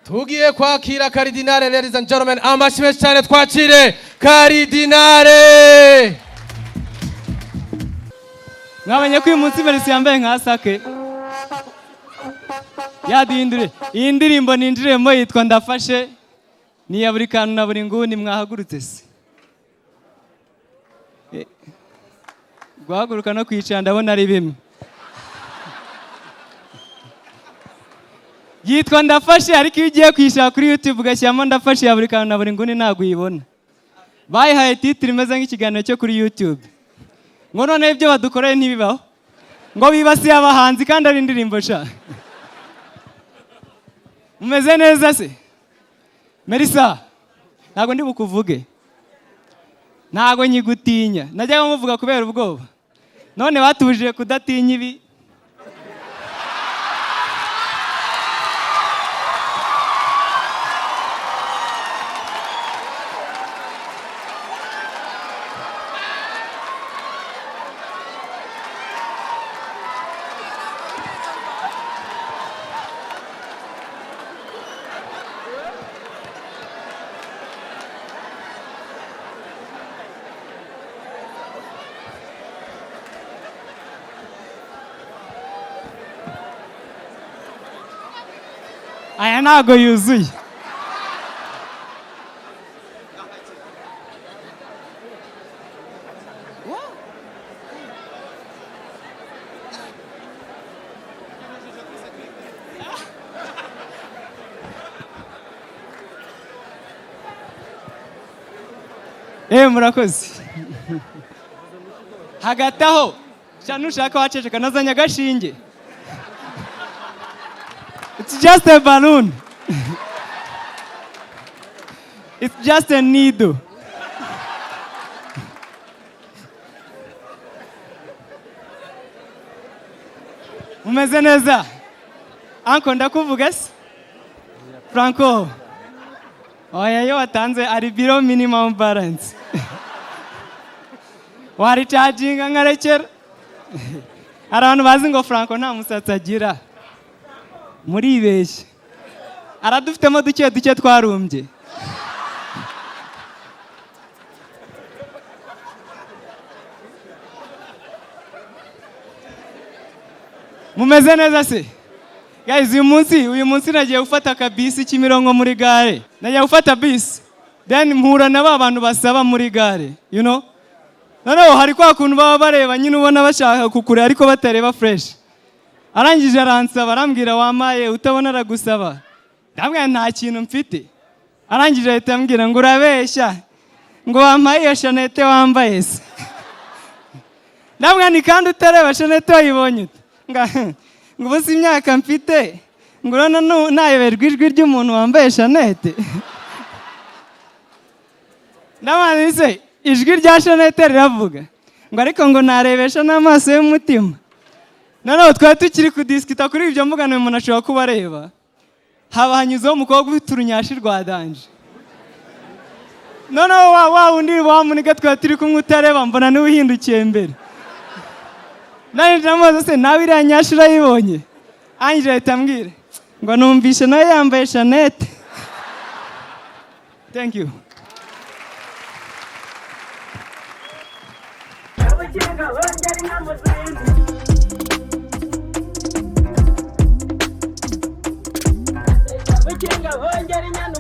Tugiye kwakira Karidinale. Ladies and gentlemen, amashyi menshi cyane, twakire Karidinale. Mwabonye ko uyu munsi Merisi yambaye nka Sake yaduhindure. Iyi ndirimbo ninjiremo yitwa "Ndafashe", ni iya buri kantu na buri nguni. Mwahagurutse se? Guhaguruka no kwicara ndabona ari bimwe. Yitwa "Ndafashe", ariko iyo ugiye kuyishaka kuri YouTube ugashyiramo "Ndafashe" ya buri kantu na buri nguni, ntabwo uyibona. Bayihaye title imeze nk'ikiganiro cyo kuri YouTube, ngo noneho ibyo badukoreye ntibibaho, ngo bibasiye abahanzi kandi ari indirimbo sha. Mumeze neza se? Melissa, ntabwo ndi bukuvuge, ntabwo nyigutinya. Najyaga muvuga kubera ubwoba, none batubujije kudatinya ibi. Aya ntabwo yuzuye. Murakoze. Hagati aho sha, nushaka waceceka, nazanye agashinge. It's just a balloon. It's just a needle. Mumeze neza? Anko, ndakuvuga se? Franco. Oya, iyo watanze ari below minimum balance. Waricaginga nkarekera. Hari abantu bazi ngo Franco nta musatsi agira. Muribeshye, aradufitemo duke duke twarumbye. Mumeze neza se? Guys, uyu munsi nagiye gufata akabisi Kimironko muri gare. Nagiye gufata bisi, then mpura na ba bantu basaba muri gare. Noneho hari kwa kuntu baba bareba nyine, ubona bashaka kukureba ariko batareba fresh. Arangije aransaba, arambwira: "Wamaye?" Utabona aragusaba. Ndamubwira: "Nta kintu mfite." Arangije ahita ambwira ngo: "Urabeshya", ngo: "Wampaye iyo chaînette wambaye se?" Ndamubwira ni: "Kandi utareba, chaînette wayibonye ute?" Ngo ubu si imyaka mfite, ngo urabona nayoberwa ijwi ry'umuntu wambaye chaînette? Ndamubwira nti: "Se ijwi rya chaînette riravuga?" Ngo: "Ariko ngo narebesha n'amaso y'umutima." Noneho twari tukiri kudisikita kuri ibyo, mvugana uyu muntu ashobora kuba areba, haba hanyuzeho umukobwa ufite urunyashi rwa danger. Noneho wa wundi wa muniga twari turi kumwe utareba, mbona niwe uhindukiye mbere. Nanjye ndamubaza: "Se nawe iriya nyashi urayibonye?" Angela ahita ambwira ngo: "Numvishe nawe yambaye chaînette." Thank you. Ubukinga bongera inka mu zindi. Bukinga bongera inyana.